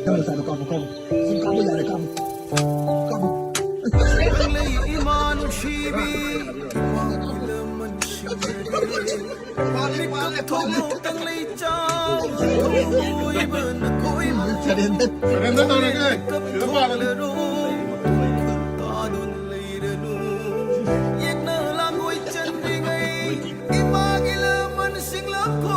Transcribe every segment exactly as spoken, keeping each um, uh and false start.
ꯀꯥꯞꯄꯣ, ꯀꯥꯞꯄꯣ, ꯀꯥꯞꯄꯣ꯫ ꯁꯨꯝ ꯀꯥꯞꯄ ꯌꯥꯔꯦ, ꯀꯥꯞꯄꯣ꯫ ꯀꯥꯞꯄꯣ꯫ ꯅꯪ ꯂꯩ ꯏꯃꯥ ꯅꯨꯡꯁꯤꯕꯤ, ꯏꯃꯥꯒꯤ ꯂꯃꯟꯁꯤꯡ꯫ ꯃꯤꯀꯞ ꯊꯣꯛꯂꯣ ꯇꯪꯂꯩ ꯆꯥꯎ, ꯊꯧꯑꯣꯏꯕ ꯅꯈꯣꯏꯕꯨ꯫ Surrender ꯇꯧꯔꯒꯦ꯫ ꯃꯤꯀꯞ ꯊꯣꯛꯂꯔꯣ, ꯇꯥꯗꯨꯅ ꯂꯩꯔꯅꯨ꯫ ꯌꯦꯛꯅ ꯂꯥꯡꯒꯣꯏ ꯆꯟꯗ꯭ꯔꯤꯉꯩ ꯏꯃꯥꯒꯤ ꯂꯃꯟꯁꯤꯡ ꯂꯥꯛꯈꯣ꯫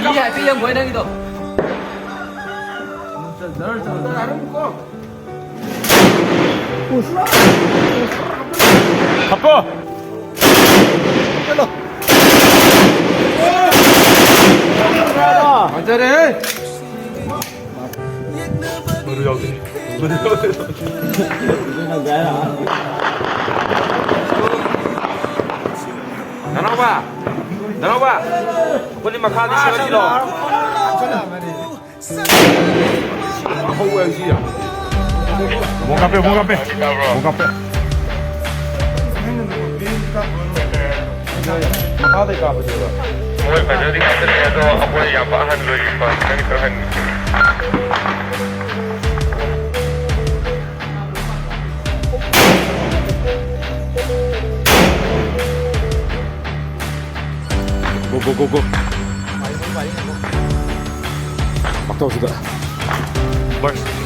ꯃꯤ ꯍꯥꯏꯐꯦꯠ ꯌꯦꯡꯈꯣ ꯅꯪꯒꯤꯗꯣ꯫ ꯍꯥꯞꯄꯣ꯫ ꯐꯖꯔꯦꯍꯦ꯫ ꯃꯔꯨ ꯌꯥꯎꯗꯦ꯫ ꯃꯔꯨ ꯌꯥꯎꯗꯦ꯫ ꯅꯅꯥꯎꯕ! ꯅꯅꯥꯎꯕ! ꯑꯩꯈꯣꯏꯗꯤ ꯃꯈꯥꯗ ꯁꯤꯜꯂꯁꯤꯔꯣ? ꯍꯧꯋꯦ ꯍꯧꯖꯤꯛ ꯌꯥꯝ꯫ ꯃꯣꯡ ꯀꯥꯞꯄꯦ, ꯃꯣꯡ ꯀꯥꯞꯄꯦ꯫ ꯃꯣꯡ ꯀꯥꯞꯄꯦ꯫ ꯃꯈꯥꯗꯩ ꯀꯥꯞꯄꯁꯦꯕ꯫ ꯃꯣꯏ ꯐꯖꯅꯗꯤ ꯀꯥꯞꯊꯠꯂꯛꯑꯦ, ꯑꯗꯣ ꯑꯩꯈꯣꯏ ꯌꯥꯝ ꯄꯥꯛ ꯍꯟꯂꯣꯏꯒꯦꯀꯣ, ꯈꯤꯇꯪ ꯈꯤꯇꯪ ꯍꯟꯒꯦ꯫ Go, go, go, go. ꯃꯥꯛ ꯇꯧꯁꯤꯗ꯫ ꯕꯔꯁ꯫